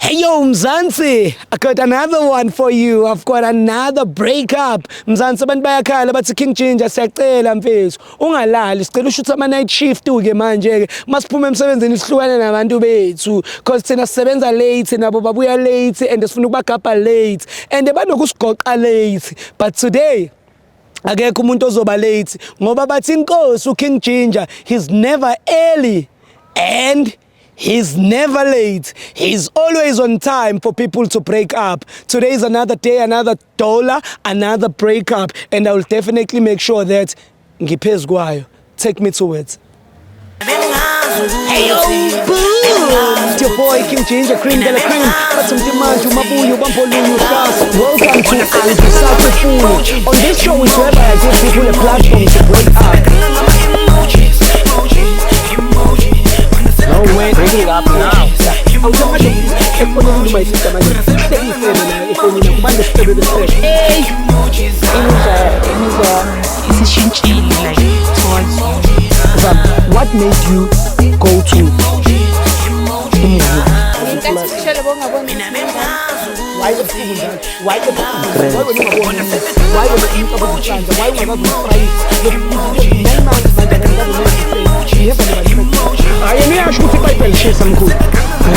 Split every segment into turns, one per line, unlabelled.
Hey yo, Mzansi, I got another one for you. I've got another breakup. Mzansi, abantu bayakhala, bathi, "King Ginger, siyacela mfethu. Ungalali, sicela ushuthe ama night shift ke manje ke. Masiphume emsebenzini sihlukane nabantu bethu. 'Cause thina sisebenza late, nabo babuya late and sifuna ukubagabha late. And banokusigoqa late. But today akekho umuntu ozoba late ngoba bathi inkosi uKing Ginger, he's never early and he's never late. He's always on time for people to break up. Today is another day, another dollar, another breakup, and I will definitely make sure that ngiphezu kwayo. Take me to it. Hey yo, boom! It's your boy King Ginger, cream de la cream. Bathi mntimanje umabuyo bambolunye uhlasa. Welcome to Angisakufuni. On this show is whereby I give people a platform to break up.
No way, break it up now.
Awusamanje efonini, my sister, manje hlekisele la efonini kubantu sicebe besicebe.
Imizwa yami isishintshile, like, towards you.
Zam, what made you go to umngani wakho?
Ngenkathi ushele bongaboni.
Why ebusuku njalo? Why ebusuku? Why wena ungaboni? Why wena umcabango uhlanza? Why ungakazi umfrayisi? 9 months manje akakazi. Hayi, yena uyasho ukuthi iBhayibheli lishisa, mkhulu.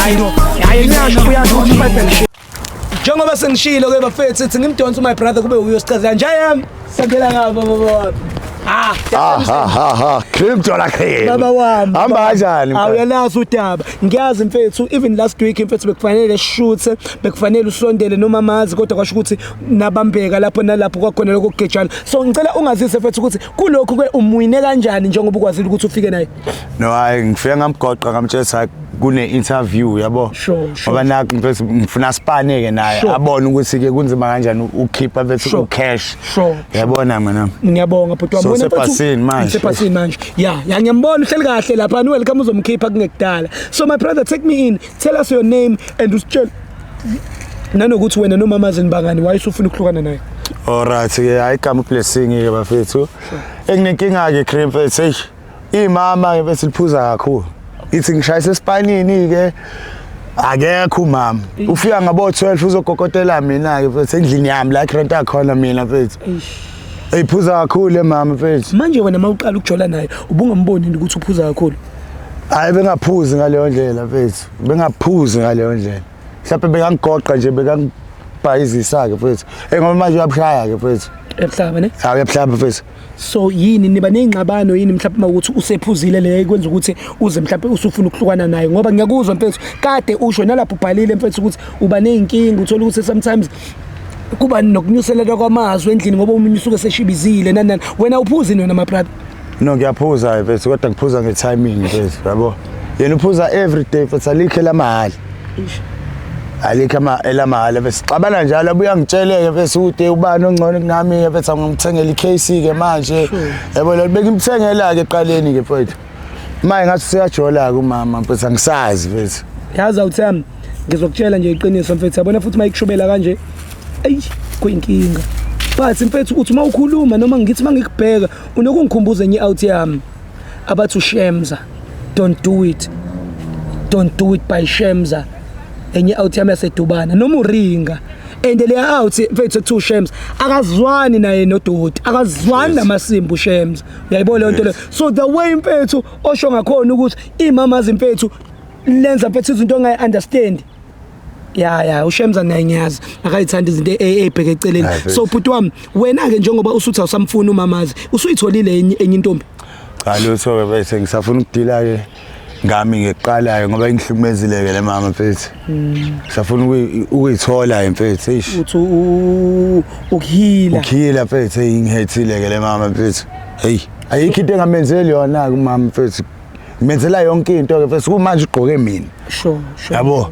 Hayi no. Hayi, yena uyasho, uyasho ukuthi iBhayibheli lishisa. Njengoba sengishilo ke bafethu, sithi ngimdonsa my brother kube uyosichazela nje yami. Sangela ngabo baba wami. Ah,
Ha ha ha ha, cream dollar cream.
Baba wami.
Hamba kanjani, mfana?
Awuyalazi udaba. Ngiyazi mfethu, even last week mfethu bekufanele sishuthe, bekufanele usondele noma mazi, kodwa kwasho ukuthi nabambeka lapho nalapho kwakhona lokho kugejana. So ngicela ungazise mfethu ukuthi kulokhu ke umwine kanjani njengoba ukwazile ukuthi ufike naye.
No, hayi, ngifike ngamgoqa, ngamtshela ukuthi hayi, kune interview, yabo.
Sure.
Ngoba nakho mfethu ngifuna sipane ke naye abone ukuthi ke kunzima kanjani ukukhipha mfethu ucash. Yabona mina.
Ngiyabonga bhuti wami.
So,
Wena mfethu-
usebhasini manje.
Usebhasini manje. Ya, ngiyambona uhleli kahle lapha. Welcome, uzomkhipha kungekudala. So my brother, take me in. Tell us your name and usitshele nanokuthi wena nomama nibangani, why usufuna ukuhlukana naye.
Alright ke, hayi, igama Blessing ke bafethu. Enginenkinga ke, cream mfethu, hey. Imama ke mfethu liphuza kakhulu. Ithi ngishayisa esipanini ke, akekho umama. Ufika ngabo 12 uzokokotela mina ke mfethu endlini yami la rent khona mina mfethu. Eyiphuza kakhulu emama mfethu.
Manje wena mawuqala ukujola naye ubungamboni ukuthi uphuza kakhulu?
Hayi, bengaphuzi ngaleyo ndlela mfethu. Bengaphuzi ngaleyo ndlela. Mhlawumbe bekangigoqa nje, bekangibhayizisa ke mfethu. Eh, ngoba manje uyabushaya ke mfethu.
Ebuhlaba ne?
Hayi, uyabuhlaba mfethu.
So yini, niba ney'ngxabano yini mhlawumbe mawukuthi usephuzile le kwenza ukuthi uze mhlawumbe usufuna ukuhlukana naye? Ngoba ngiyakuzwa mfethu, kade usho nalapho ubhalile mfethu ukuthi uba ney'nkinga, uthola ukuthi sometimes kuba nokunyuselelwa kwamazwi endlini ngoba omunye usuke seshibizile, nani nani. Wena uphuzi wena, my brother?
No, ngiyaphuza mfethu, kodwa ngiphuza nge-timing mfethu, yabo. Yena uphuza every day mfethu, alikho elamahhala. Alikho ama elamahhala bese xabana njalo, abuya ngitsheleke mfethu ukuthi ubani ongcono kunami mfethu, angimthengela i-case ke manje. Yabo, lo bengimthengela ke eqaleni ke mfethu. Manje ngathi useyajola ke umama mfethu, angisazi mfethu.
Yazi awuthami, ngizokutshela nje iqiniso mfethu, yabona futhi mayikushubela kanje, eyi, kuyinkinga. But mfethu, uthi uma ukhuluma noma ngithi uma ngikubheka unokungikhumbuza enye i-out yami abathi uShemza, "Don't Do It, Don't Do It" by Shemza, enye out yami yasedubana noma uringa. And leya out mfethu ekuthiwa uShems akazwani naye nodoti, akazwani namasimba uShems, uyayibona leyo nto leyo? So the way mfethu osho ngakhona ukuthi imamazi mfethu lenza mfethu izinto ongayi-understand, ya, uShemza naye ngiyazi akayithanda izinto ey'bheke eceleni.
Hayi, mfethu.
So bhuti wami, wena-ke njengoba usuthi awusamfuni umamazi, usuyitholile enye intombi?
Cha, lutho ke mfethu, ngisafuna ukudila ke ngami ngeqalayo ngoba ingihlukumezile ke le mama mfethu. Ngisafuna ukuyithola ke mfethu, eish.
Uthi ukuhila?
Ukhila mfethu, hey, ingihethile ke le mama mfethu. Hey, ayikho into engamenzeli yona ke umama mfethu. Ngimenzela yonke into ke mfethu, kumanje ugqoke mina.
sure
Yabo.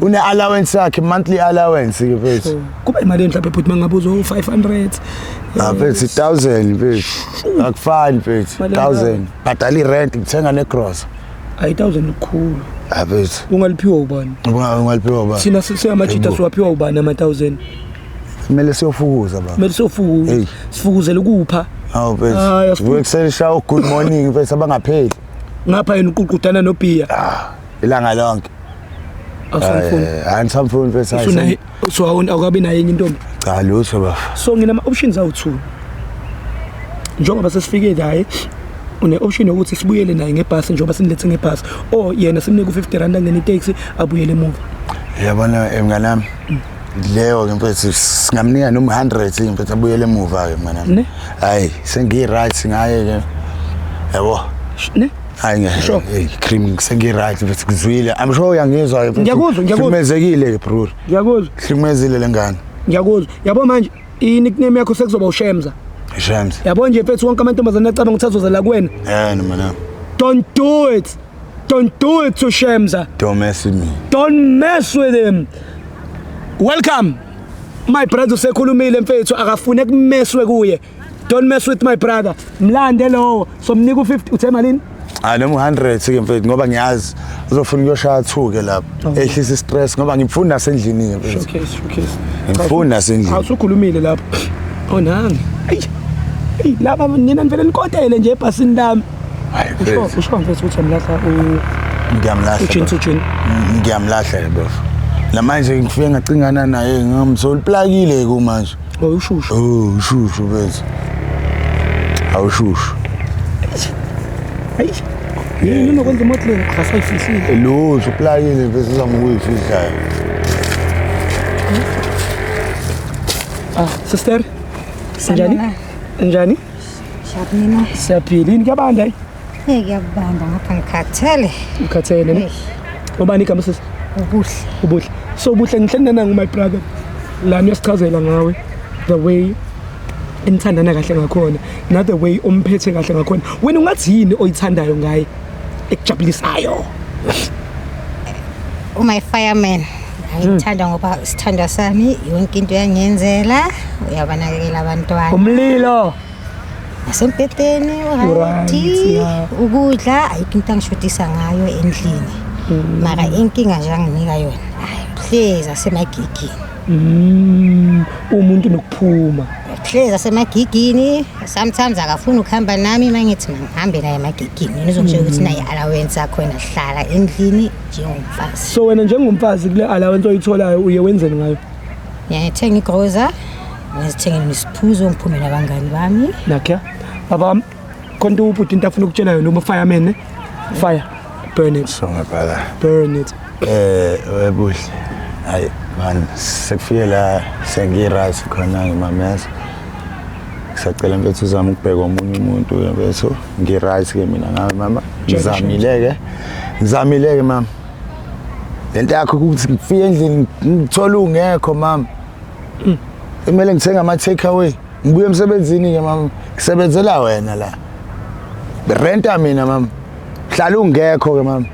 Une allowance yakhe, monthly allowance ke mfethu.
Kuba imali mhlawumbe bhuti mangabe uzo 500?
Ah mfethu, 1000 mfethu. Akufani mfethu,
Mali?
1000. Bhadala irent, ngithenga negrosa.
Ayi, 1000 kukhulu.
Ah mfethu.
Ungaliphiwa ubani?
Ungaliphiwa ba.
Thina siyamajita,
Yebo.
siwaphiwa ubani ama-1000?
Kumele siyofukuza baba.
Kumele siyofukuza?
Hey.
Sifukuzele ukupha?
Hawu
Hayi,
mfethu. Vuka ekuseni, shawa good morning mfethu, abangapheli.
Ngapha yena uququdana nobhiya.
Ah, ilanga lonke.
Awusamfuni?
Hayi, angisamfuni mfethu, hayi.
Usunaye, so awukabi naye enye intombi?
Cha, lutho bafa.
So nginama-options awu-two njengoba sesifike naye. Une-option yokuthi sibuyele naye ngebhasi njengoba sinilethe ngebhasi, or yena simnike u-R50 angene iteksi abuyele emuva.
Yabona, mnganami, leyo ke mfethu singamnika noma 100 mfethu abuyele emuva ke, mnganami.
Ne?
Hayi, sengiyi-right ngaye ke, yabo.
Ne?
Hayi ngeke.
Sure.
Hey, cream, sengi-right mfethu, kuzwile. I'm sure uyangizwa ke mfethu.
Ngiyakuzwa, ngiyakuzwa.
Hlukumezekile ke, bro.
Ngiyakuzwa.
Hlukumezile le ngane.
Ngiyakuzwa. Yabo, manje i-nickname yakho sekuzoba uShemza.
Shams.
Yabo nje mfethu, wonke amantombazane acabanga ukuthi azoza la kuwena,
Eh, mnganami.
don't do it, don't do it to Shemza.
Don't mess with me.
Don't mess with him. Welcome my brother. Usekhulumile mfethu, akafune kumeswe kuye. Don't mess with my brother. Mlande lowo, somnika u-50. Uthe malini?
Hayi, noma 100 ke mfethu, ngoba ngiyazi uzofuna ukuyoshaya 2 ke lapho, ehlisa i-stress, ngoba ngimfuni nasendlini ke mfethu.
Showcase, showcase.
Ngifuni nasendlini.
Awusukhulumile lapho. Oh, nangi. Eyi, eyi, laba nina nivele nikotele nje ebhasini lami.
Hayi
Usho,
mfethu.
usho mfethu ukuthi amlahla
Ngiyamlahla.
ujini?
Bafo.
Ujini.
Ngiyamlahla ke bafo. Namanje ngifike ngacingana naye, ngamthola uplakile kumanje.
Oh, ushushu.
Oh, ushushu mfethu. Awushushu.
Hayi, yini unokwenza imodelling akasayifihlile?
Lutho, uplakile mfethu, uzama ukuyifihla.
Ah, sister, njani? Njani?
Sharp, nina?
Siyaphila. Yini, kuyabanda, hayi?
Hey, kuyabanda ngapha, ngikhathele.
Ukhathele ne? Ubani igama, sisi?
Ubuhle.
Ubuhle. So Buhle, ngihleli nanangu my brother lana, uyasichazela ngawe, the way enithandana kahle ngakhona na the way umphethe kahle ngakhona. Wena ungathi yini oyithandayo ngaye ekujabulisayo?
My fireman. Ngikuthanda ngoba isithandwa sami, yonke into uyangenzela, uyabanakekela abantwana.
Umlilo.
Nasempetheni
Right,
right. Ukudla ayikho into angishodisa ngayo endlini. Mara inkinga nje anginika yona, hayi, uhlezi asemagigini.
Umuntu nokuphuma.
Uhlezi asemagigini, sometimes akafuni ukuhamba nami. Uma ngithi mangihambe naye emagigini, yena uzongitshela ukuthi naye allowance yakho, wena hlala endlini njengomfazi.
So wena njengomfazi, kule allowance oyitholayo uye wenzeni ngayo?
Ngiyayithenga igroza, ngizithengele nesiphuzo, ngiphume nabangani bami.
Nakya baba, khona ubhuti into afuna ukutshela yona, uma fireman ne fire, burn it.
So my brother.
Burn it.
Webuhle. Hayi man, sekufike la sengi-right khona ngimameza. Ngisacela mfethu uzame ukubheka omunye umuntu ke mfethu. Ngi-right ke mina ngawe, mama. Ngizamile ke. Ngizamile ke, mama. Lento yakho ukuthi ngifike endlini ngithola ungekho, mama. Kumele ngithenga ama take away. Ngibuye emsebenzini ke, mama. Ngisebenzela wena la. Renta mina, mama. Hlala ungekho ke, mama.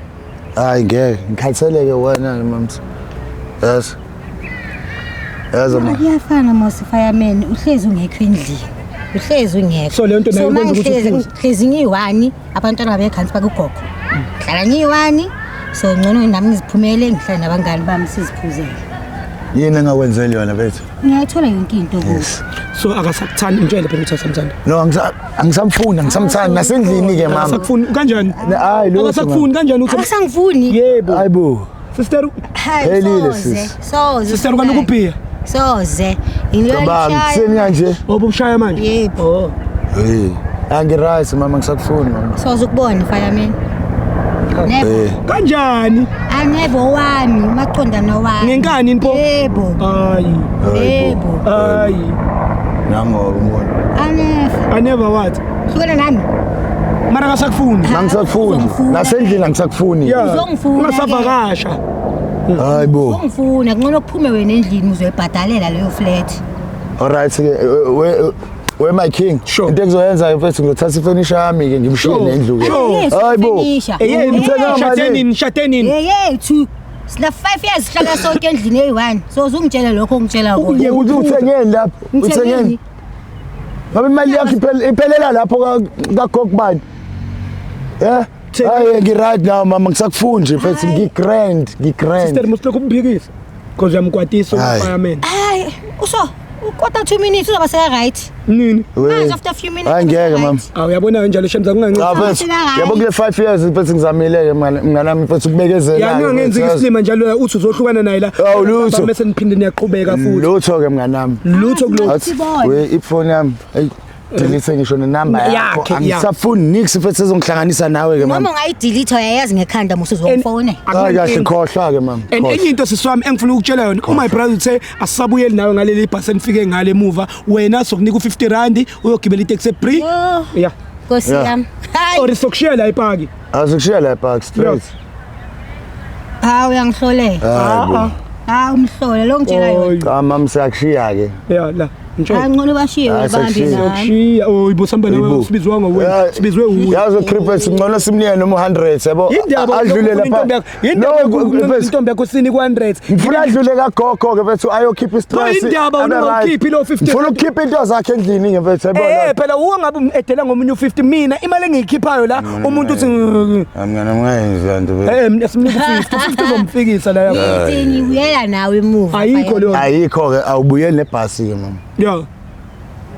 Hayi ngeke, ngikhatheleke wena ke, mama. Yes. Yazi ma.
Kuyafana mos, fireman, uhlezi ungekho endlini, uhlezi ungekho.
So leyo nto nayo
ma
ikwenza ukuthi
ngihlezi
uphuze?
Ngihlezi ngiyi-one, abantwana babekhansi bakugogo, ngihlala ngiyi-one, so ngcono nami ngiziphumele, ngihlale nabangani bami siziphuzele.
Yini engakwenzeli yona bethu?
Ngiyayithola yonke into kubo.
Yes.
So akasakuthandi? Mtshele phela ukuthi asamthanda.
No, angisamfuni, angisamthandi nasendlini ke, mama.
Akasakufuni kanjani?
Hayi lutho.
Akasakufuni kanjani uthi?
Akasangifuni.
Yebo.
Hayi bo.
Sister.
Hayi,
Phelile,
soze,
sis.
soze.
Sister, ukani ukubhiya?
Soze.
Cabanga, kuseni kanje.
Oba ushaya manje?
Yebo.
Oh.
Hey. Angi-right mama, ngisakufuni mama.
Soze ukubona, fireman, never.
Eh.
Kanjani?
Aneve owami, umaqondana wami.
Ngenkani npo?
Yebo.
Hayi.
Yebo.
Hayi.
Nangoba umuntu.
Aneve.
I never what?
Hlukana nami.
Mara akasakufuni.
Angisakufuni.
Uzongifuna.
Nasendlini angisakufuni.
Yeah.
Uzongifuna ke.
Ungasavakasha.
Hayi bo.
Ungifuna, kungcono kuphume wena endlini, uzoyibhadalela leyo flat.
Alright ke, we my king.
Sure.
Into engizoyenza ke mfethu, ngizothatha ifurniture yami ke, ngimshiye
Sure.
nendlu ke.
Sure.
Yes,
Hayi bo.
ifurniture.
Eyeni.
Ngithenga
Shade
mali.
nini? Shade nini?
Yeyethu, sina 5 years sihlala sonke endlini eyi-one, so uzungitshela lokho ongitshela kona.
Uthi uthengeni lapho? Uthengeni? Ngabe imali yakho iphelela lapho kagogo bani? Eh? Hayi, ngi-right now mama, ngisakufuni nje mfethu, ngi-grand, ngi-grand.
Sister, musilokhu umphikisa because uyamkwatisa
Hayi.
ufireman.
Hayi, uso Quarter 2 minutes uzoba seka right.
Nini?
Manje after few minutes.
Hayi ngeke mama.
Awu uyabona njalo shemza
Cha
kunganci.
mfethu, yabo kule 5 years mfethu ngizamile ke mngani wami mfethu ukubekezela.
Ya ningangenzi isilima njalo uthi uzohlukana naye la.
Awu, lutho.
Bese niphinde niyaqhubeka futhi.
Lutho ke mngani wami.
Lutho kulokho.
Athi we ifoni yami hey delete ngisho nenamba yakho
Yakhe,
angisafuni nix mfethu ezongihlanganisa nawe ke
Noma
mama.
ungayidelete uyayazi ngekhanda musu uzongifone.
Hayi kahle khohlwa ke mama.
And enye into sisi wami engifuna ukutshela yona, my brother uthe asisabuyeli nawe ngaleli bhasi enifike ngale emuva. Wena sokunika u50 rand uyogibela itaxi eBree.
Yo.
Yeah.
Nkosi
Yeah.
yami. Hayi.
Or sokushiya la epaki.
Azokushiya la park straight.
Hawu uyangihlolela.
Hayi bo.
Hawu umhlole lo ngitshela yona.
Cha mama siyakushiya ke.
Yeah la. Ngitshela.
Hayi ngcono bashiye
Hayi,
bambi
sekushiye.
nami.
Sokushiya. Oh ibusamba nawe
Hayibo.
sibizwa ngowena.
Yeah.
Sibizwe uwe.
Yazi uCrippers ngcono simnike noma 100 yabo.
Yindaba
adlule
lokhu
lapha.
intombi yakho. Yindaba
No, mfethu,
intombi yakho sini ku100.
Ngifuna adlule kagogo ke mfethu ayokhipha istress.
No, indaba
abe right.
ungakhiphi lo 50
Ngifuna ukukhipha into zakhe endlini ke mfethu yabo.
Eh phela uwe ngabe umedela ngomunye u50 mina imali engiyikhiphayo la umuntu uthi
Mngani ungayenzi lento mfethu.
eh mina simnika u50 u50 uzomfikisa la yakho.
Ngithi ngibuyela nawe emuva.
Ayikho leyo.
Ayikho ke awubuyeli nebhasi ke mama.
Yeah.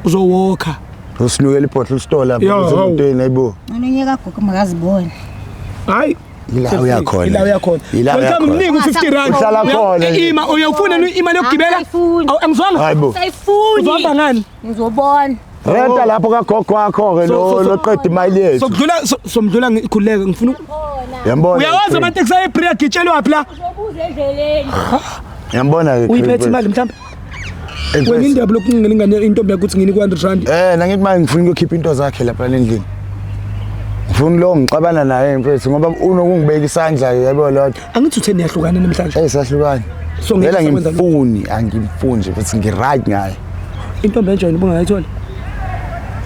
Uzowalker.
Usinukela ibottle store lapha
Yeah, hawu.
usemotweni ayibo.
Nonye kagogo makazibone.
Hayi.
Ila uyakhona.
Ila uyakhona.
Ila
Welcome
uyakhona.
mnike u50 rand.
Uhlala khona nje.
Ima uyawufuna ni imali yokugibela?
Angiyifuni.
Awu angizwanga.
Hayibo.
Sayifuni.
Uzohamba ngani?
Ngizobona.
Renta lapho kagogo wakho ke lo loqeda imali yethu.
Sokudlula somdlula ngikhululeka ngifuna
Yambona.
Uyawazi amateksi ayeBree agitshelwa phi la?
Uzobuza endleleni.
Yambona ke.
Uyiphethe imali mhlawumbe? Wena indaba lokungilingane intombi yakho uthi nginika 100 rand.
Eh nangithi manje ngifuna ukukhipha into zakhe lapha endlini. Ngifuna lo ngixabana naye mfethu ngoba unokungibeka isandla yabo lodwa.
Angithi uthe niyahlukana namhlanje.
Eh sahlukana.
So ngeke
Vele
usakwenza lokho.
angimfuni, angimfuni nje mfethu ngi-right ngaye.
Intombi enjani ubungayithola?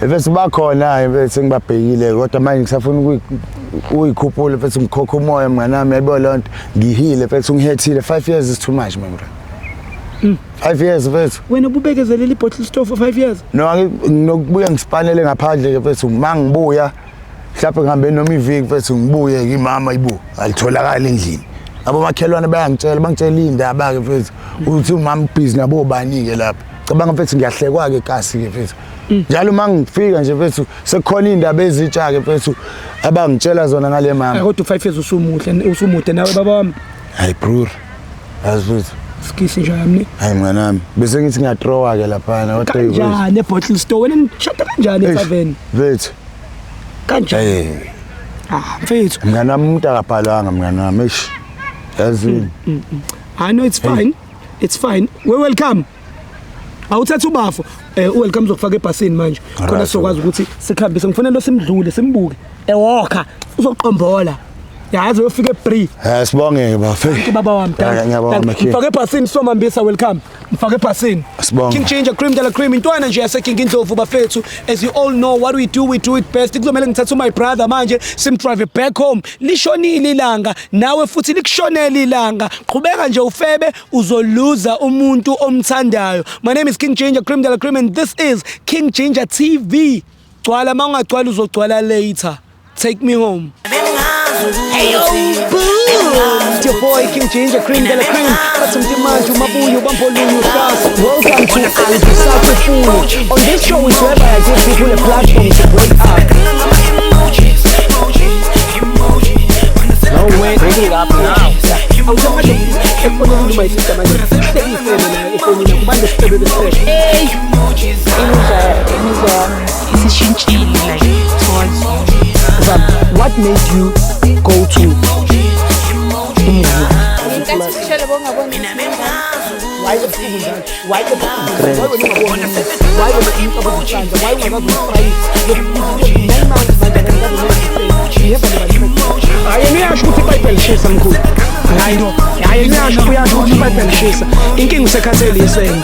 Mfethu bakhona mfethu engibabhekile kodwa manje ngisafuna ukuyikhuphula mfethu ngikhokha umoya mngani wami yabo lonto. Ngihile mfethu ngihethile 5 years is too much my brother. 5 years mfethu.
Wena ububekezelela ibottle store for 5 years.
No nginokubuya ngispanele ngaphandle ke mfethu mangibuya mhlawumbe ngihambe noma iviki mfethu ngibuye kimama ibu alitholakala endlini. Abomakhelwane bayangitshela bangitshela indaba ke mfethu uthi umama ubhizi nabo bani ke lapha. Cabanga mfethu ngiyahlekwa ke kasi ke mfethu. Njalo mangifika nje mfethu sekukhona indaba ezitsha ke mfethu abangitshela zona ngale mama.
Kodwa 5 years usumuhle usumude nawe baba wami.
Hayi bro. Yazi mfethu.
Sikisi nje yami.
Hayi mngani wami bese ngithi ngiyathrowa ke lapha kodwa
Kanjani ebottle store wena nishada kanjani etavern?
Mfethu.
Kanjani?
Eh
Ah mfethu.
mngani wami umuntu akabhalwanga mngani wami eish. Yazi.
I know it's fine. It's fine. We welcome. Awuthatha ubafo. Welcome uzokufaka ebhasini manje. Khona
Alright,
sizokwazi ukuthi sikhambise ngifuna lo simdlule simbuke. Ewalker uzoqombola. Yazi uyofika eBree.
Eh sibonge ke bafo.
Baba wami
Ngiyabonga
dankie. Mfake ebhasini somambisa welcome. Mfake ebhasini.
Sibonge.
King Ginger Cream de la Cream intwana nje yase King Indlovu bafethu. As you all know what we do we do it best. Kuzomela ngithathe my brother manje simdrive back home. Lishonile ilanga nawe futhi likushonele ilanga. Qhubeka nje ufebe uzoluza umuntu omthandayo. My name is King Ginger Cream de la Cream and this is King Ginger TV. Gcwala mawungagcwala uzogcwala later. Take me home. Hey yo, boom! It's your boy King Ginger Cream de la Cream. Bathi mntimanje umabuyo bambolunye uhlasa. Welcome to Angisakufuni. On this show is whereby I give people a platform to break up.
No way. Bring it up now.
Awusamanje efonini my sister manje. Hlekisele la efonini kubantu sicebe besifebe.
Imizwa yami isishintshile like towards you.
What made you go to umngani? Why ebusuku njalo? Why ebusuku? Why wena ungaboni? Why wena umcabo uzihlanza? Why ungakaze uzifake? Hayi niyasho ukuthi iBhayibheli lishisa mkhulu. Hayi no. Hayi niyasho uyasho ukuthi iBhayibheli lishisa. Inkinga usekhathele isende.